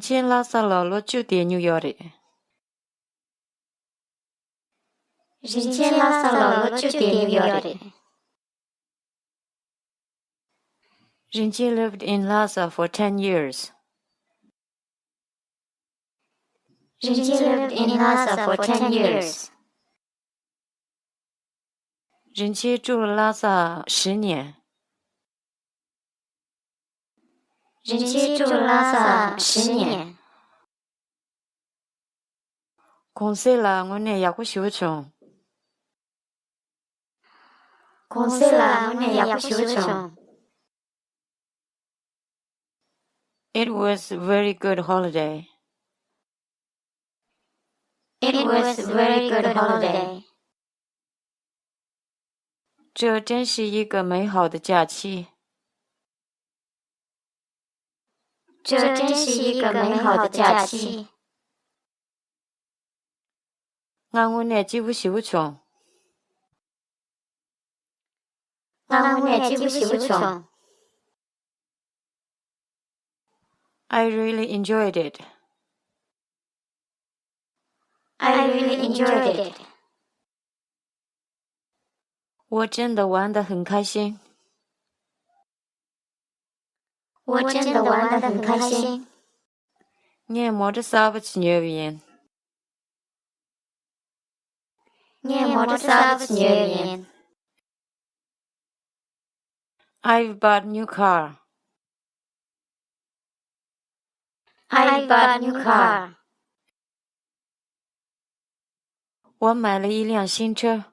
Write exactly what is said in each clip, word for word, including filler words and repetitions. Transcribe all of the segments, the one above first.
ཆེན་ལྷ་ས་ལ་ལོ་བཅུ་བསྡད་མྱོང་ཡོད་རེད། རིན་ཆེན་ལྷ་ས་ལ་ལོ་བཅུ་བསྡད་མྱོང་ཡོད་རེད། རིན་ཆེན་lived in Lhasa for ten years. རིན་ཆེན་lived in Lhasa for ten years. རིན་ཆེན་ཀྲུའུ་ལྷ་ས་བཞི་ནས། རིན་ཆེན་ཀྲུའུ་ལྷ་ས་བཞི་ནས། གུང་སེང་ལ་དངོས་གནས་ཡག་པོ་ཞེ་པོ་བྱུང་། གུང་སེང་ལ་དངོས་གནས་ཡག་པོ་ཞེ་པོ་བྱུང་། It was very good holiday. It was very good holiday. 这真是一个美好的假期。这真是一个美好的假期。ང་དངོས་གནས་སྐྱིད་པོ་ཞེ་པོ་བྱུང་། ང་དངོས་གནས་སྐྱིད་པོ་ཞེ་པོ་བྱུང་། I really enjoyed it. I really enjoyed it. 我真的玩得很开心。我真的玩得很开心。ངས་མོ་ཊ་གསར་པ་ཅིག་ཉོས་པ་ཡིན། ངས་མོ་ཊ་གསར་པ་ཅིག་ཉོས་པ་ཡིན། I've bought new car. I've bought new car. 我买了一辆新车。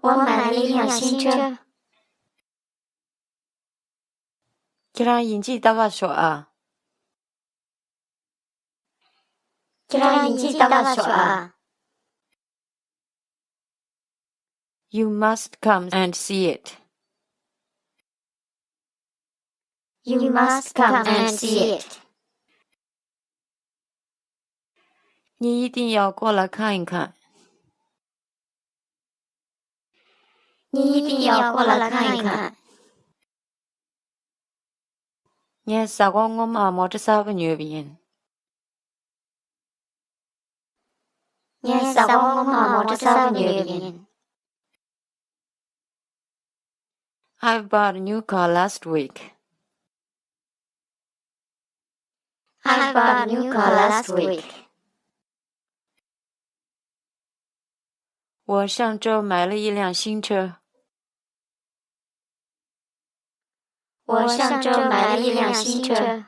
我买了一辆新车。 ཁྱེད་རང་ཡིན་གཅིག་ལྟ་ག་ཤོག་ཨ། ཁྱེད་རང་ཡིན་གཅིག་ལྟ་ག་ཤོག་ཨ། You must come and see it. You must come and see it. ངས་ཡིད་བརྟན་ཡག་སྐོར་ལ་ཁ་ཡིན་ཁ། ངས་ཡིད་བརྟན་ཡག་སྐོར་ལ་ཁ་ཡིན་ཁ། ངས་གཟའ་འཁོར་སྔོན་མ་མོ་ཊ་གསར་པ་ཉོས་པ་ཡིན། ངས་གཟའ་འཁོར་སྔོན་མ་མོ་ཊ་གསར་པ་ཉོས་པ་ཡིན། I bought a new car last week. I bought a new car last week. 我上周买了一辆新车。我上周买了一辆新车。